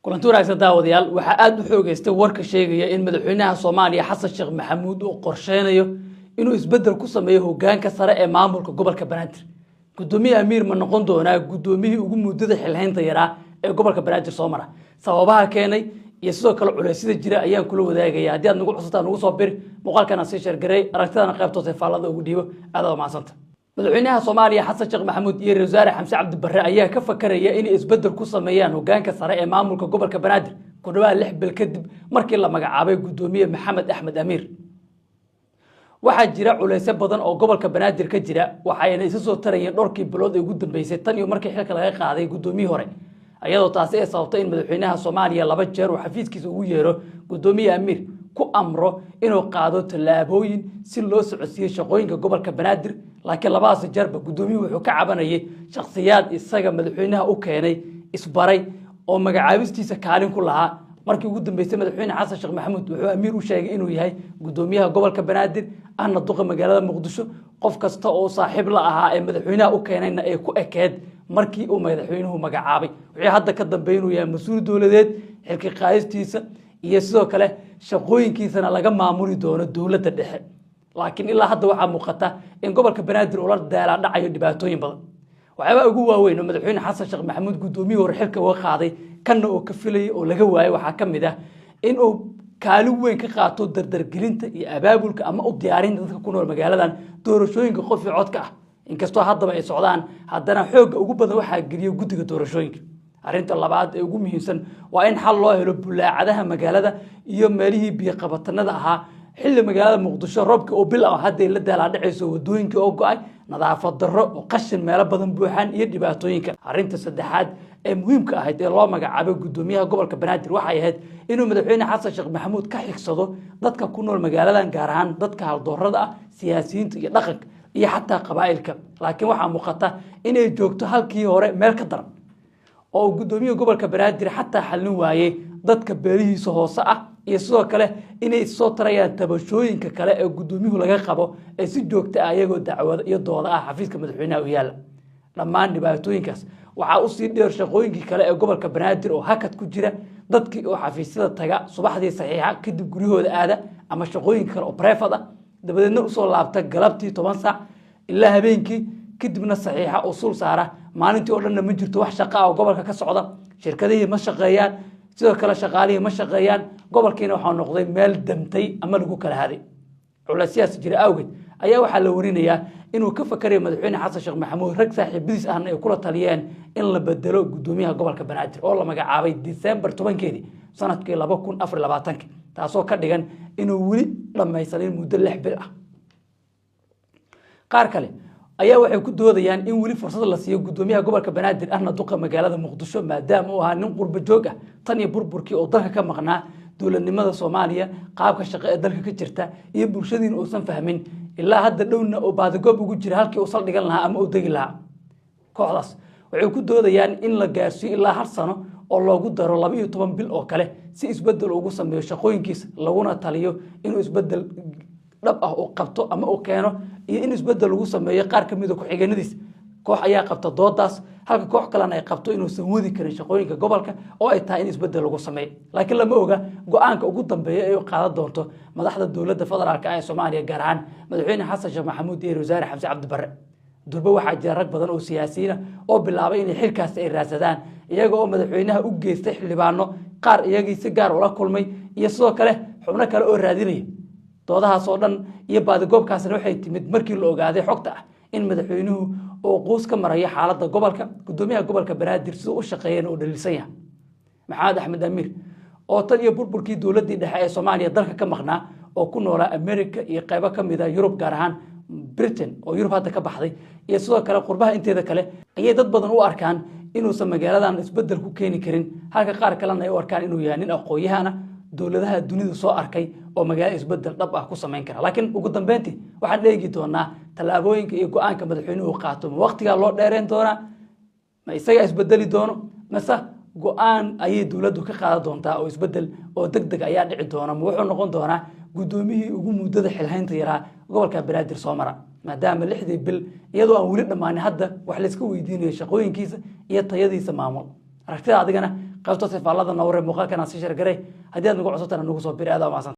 Kulanti wanaagsan, daawadayaal. Waxaa aada u xoogeystay warka sheegaya in madaxweynaha Soomaaliya Xasan Sheekh Maxamuud uu qorsheynayo inuu isbeddel ku sameeyo hogaanka sare ee maamulka gobolka Banaadir. Guddoomiye Amiir ma noqon doonaa guddoomiyihii ugu muddada xilhaynta yaraa ee gobolka Banaadir soo mara? Sababaha keenay iyo sidoo kale culeysyada jira ayaan kula wadaagaya. Haddii aad nagu cusubtaa, nagu soo bir muuqaalkana, sii share garey, aragtidana qaybtoose faallada ugu dhiibo. Aad waa mahadsanta. Madaxweynaha Soomaaliya Xasan Sheekh Maxamuud iyo ra wasaare Xamse Cabdi Barre ayaa ka fakaraya inay isbeddel ku sameeyaan hogaanka sare ee maamulka gobolka Banaadir, ku dhawaad 6 bil kadib markii la magacaabay guddoomiye Maxamed Axmed Amiir. Waxaa jira culeysyo badan oo gobolka Banaadir ka jira, waxayna isa soo tarayeen dhowrkii bilood ee ugu dambeysay tan iyo markii xilka laga qaaday guddoomiyii hore, iyadoo taasi ay sababtay in madaxweynaha Soomaaliya laba jeer uu xafiiskiisa ugu yeero guddoomiye Amiir, ku amro inuu qaado tallaabooyin si loo socodsiiyo shaqooyinka gobolka Banaadir. Laakiin labadaas jeerba guddoomiyuhu wuxuu ka cabanayay shakhsiyaad isaga madaxweynaha u keenay, isbaray oo magacaabistiisa kaalin ku lahaa. Markii ugu dambeysay, madaxweyne Xasan Sheekh Maxamuud wuxuu Amiir u sheegay inuu yahay guddoomiyaha gobolka Banaadir ahna duqa magaalada Muqdisho, qof kasta oo saaxiib la ahaa ee madaxweynaha u keenayna ay ku ekeed markii uu madaxweynuhu magacaabay, wixii hadda ka dambeey inuu yahay mas-uul dowladeed, xilki qaadistiisa iyo sidoo kale shaqooyinkiisana laga maamuli doono dowladda dhexe. Laakiin ilaa hadda waxaa muuqata in gobolka Banaadir ula daalaa dhacayo dhibaatooyin badan. Waxyaabaha ugu waaweyn oo madaxweyne Xasan Sheekh Maxamuud guddoomiyihii hore xilka uga qaaday, kanna oo ka filayay oo laga waayay, waxaa ka mid ah in uu kaalin weyn ka qaato dardargelinta iyo abaabulka ama u diyaarinta dadka ku nool magaaladan doorashooyinka qof iyo codka ah. Inkastoo haddaba ay socdaan, haddana xoogga ugu badan waxaa geliya guddiga doorashooyinka. Arrinta labaad ee ugu muhiimsan waa in xal loo helo bulaacadaha magaalada iyo meelihii biyoqabatanada ahaa, xilli magaalada Muqdisho roobka oo bil ah hadday la daalaadhacayso, wadooyinkii oo go-ay, nadaafad darro oo qashin meelo badan buuxaan iyo dhibaatooyinka. Arrinta saddexaad ee muhiimka ahayd ee loo magacaabay guddoomiyaha gobolka Banaadir waxay ahayd inuu madaxweyne Xasan Sheekh Maxamuud ka xigsado dadka ku nool magaaladan, gaar ahaan dadka haldoorada ah, siyaasiyiinta iyo dhaqanka iyo xataa qabaa'ilka. Laakiin waxaa muuqata inay joogto halkii hore meel ka daran, oo uu guddoomiyaha gobolka Banaadir xataa xallin waayey dadka beelihiisa hoose ah, iyo sidoo kale inay soo tarayaan tabashooyinka kale ee guddoomiyuhu laga qabo ee si joogta ah iyagoo dacwado iyo dooda ah xafiiska madaxweynaha u yaalla. Dhammaan dhibaatooyinkaas waxaa usii dheer shaqooyinkii kale ee gobolka Banaadir oo hakad ku jira, dadkii oo xafiisyada taga subaxdii, saxiixa, kadib guryahooda aada ama shaqooyinka kale oo private ah, dabadeedna usoo laabta galabtii 10 saac ilaa habeenkii, kadibna saxiixa oo sul saara. Maalintii oo dhanna ma jirto wax shaqa ah oo gobolka ka socda. Shirkadihii ma shaqeeyaan, sidoo kale shaqaalihii ma shaqeeyaan. Gobolkiina waxaa noqday meel damtay ama lagu kala haday. Culeysyaas jira awgeed ayaa waxaa la warinayaa inuu ka fakarayo madaxweyne Xasan Sheekh Maxamuud, rag saaxiibadiis ahna ay kula taliyeen in la bedelo guddoomiyaha gobolka Banaadir oo la magacaabay Disembar 10-keedii sanadkii 2024-ki, taasoo ka dhigan inuu weli dhammaysanin muddo 6 bil ah. Qaar kale ayaa waxay ku doodayaan in weli fursad la siiyo guddoomiyaha gobolka Banaadir ahna duqa magaalada Muqdisho, maadaama uu ahaa nin qurba joog ah tan iyo burburkii oo dalka ka maqnaa, dowladnimada Soomaaliya, qaabka shaqo ee dalka ka jirta iyo bulshadiina uusan fahmin, ilaa hadda dhowna oo baadigoob ugu jira halkii uu saldhigan lahaa ama uu degi lahaa. Kooxdaas waxay ku doodayaan in la gaarsiiyo ilaa hal sano oo loogu daro 12 bil oo kale, si isbedel ugu sameeyo shaqooyinkiisa, laguna taliyo inuu isbedel dhab ah uu qabto ama uu keeno, iyo in isbedel lagu sameeyo qaar ka mida ku-xigeenadiisa. Koox ayaa qabta doodaas, halka koox kalena ay qabto inuusan wadi karin shaqooyinka gobolka oo ay tahay in isbedel lagu sameeyo. Laakiin lama oga go-aanka ugu dambeeya ee u qaadan doonto madaxda dowladda federaalka ah ee Soomaaliya, gaar ahaan madaxweyne Xasan Sheekh Maxamuud iyo wasaare Xamse Cabdi Barre. Durbe waxaa jira rag badan oo siyaasiyiina oo bilaabay inay xilkaasi ay raadsadaan, iyaga oo madaxweynaha u geystay xildhibaano qaar, iyagii si gaar ula kulmay, iyo sidoo kale xubno kale oo raadinaya. Doodahaas oo dhan iyo baadigoobkaasna waxay timid markii la ogaaday xogta ah in madaxweynuhu uu quus ka marayo xaaladda gobolka, guddoomiyaha gobolka Banaadir siduu u shaqeeyana uu dhaliilsan yahay. Maxamed Axmed Amiir oo tan iyo burburkii dowladdii dhexe ee Soomaaliya dalka ka maqnaa, oo ku noolaa America iyo qaybo ka mid a Yurub, gaar ahaan Britain oo Yurub hadda ka baxday, iyo sidoo kale qurbaha inteeda kale, ayay dad badan u arkaan inuusan magaaladan isbedel ku keeni karin, halka qaar kalena ay u arkaan inuu yahay nin aqoon-yahana, dowladaha dunida soo arkay oo magaalo isbedel dhab ah ku samayn kara. Laakiin ugu dambeyntii waxaan dheegi doonaa tallaabooyinka iyo go-aanka madaxweynuhu qaato. Ma waqtigaa loo dheereyn doonaa? Ma isagaa isbedeli doono? Mase go-aan ayay dowladdu ka qaadan doontaa oo isbedel oo deg deg ayaa dhici doona? Ma wuxuu noqon doonaa guddoomiyihii ugu muddada xilhaynta yaraa gobolka Banaadir soo mara, maadaama lixdii bil iyadoo aan weli dhammaanin hadda wax layska weydiinayo shaqooyinkiisa iyo tayadiisa maamul? Aragtida adigana Qaybta sifaalada noore muuqaalkan aan sii shargaray. Haddii aad nagu cusubtana, nagu soo biri. Aad umahadsan.